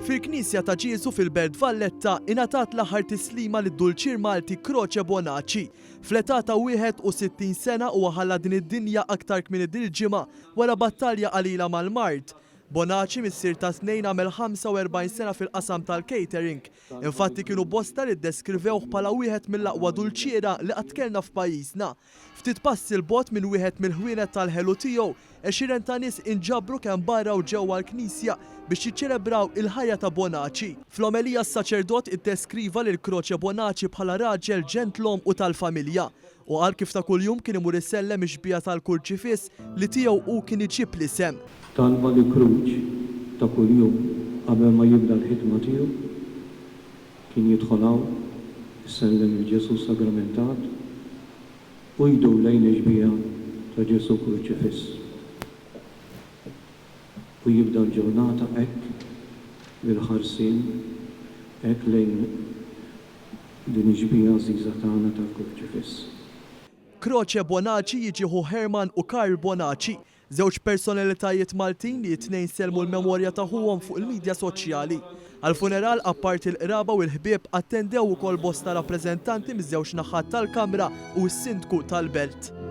Fil-Knisja ta' Ġieżu fil-Belt Valletta ingħatat l-aħħar tislima lid-dulċier Malti Croce Bonaci. Fl-età ta' 61 sena huwa ħalla din id-dinja aktar kmieni dil-ġimgħa wara battalja qalila mal-mard. Bonaci, missier ta' tnejn għamel 45 sena fil-qasam tal-catering. Infatti kienu bosta li ddeskrivewh bħala wieħed mill-aqwa dulċiera li qatt kellna f'pajjiżna. Ftit passi 'l bogħod minn wieħed mill-ħwienet tal-ħelu tiegħu, għexieren ta' nies inġabru kemm barra u ġewwa l-knisja biex jiċċelebraw il-ħajja ta' Bonaci. Fl-omelija s-saċerdot iddeskriva lil Croce Bonaci bħala raġel ġentlom u tal-familja. Hu qal kif ta' kuljum kien imur isellem ix-xbieha tal-Kurċifiss li tiegħu hu kien iġib l-isem. Talba li Cruce ta' kuljum qabel ma jibda l-ħidma tiegħu kien jidħol hawn, isellem 'il Ġesù Sagramentat u jdur lejn ix-xbieha ta' Ġesù Kurċifiss. U jibda l-ġurnata hekk bil-ħarsien hekk lejn din ix-xbieha għażiża tagħna tal-Kurċifiss. Croce Bonaci jiġi ħu Hermann u Karl Bonaci, żewġ personalitajiet Maltin li t-tnejn sellmu l-memorja ta' ħuhom fuq il-midja soċjali. Għall-funeral, apparti l-qraba u l-ħbieb, attendew ukoll bosta rappreżentanti miż-żewġ naħat tal-Kamra u s-Sindku tal-Belt.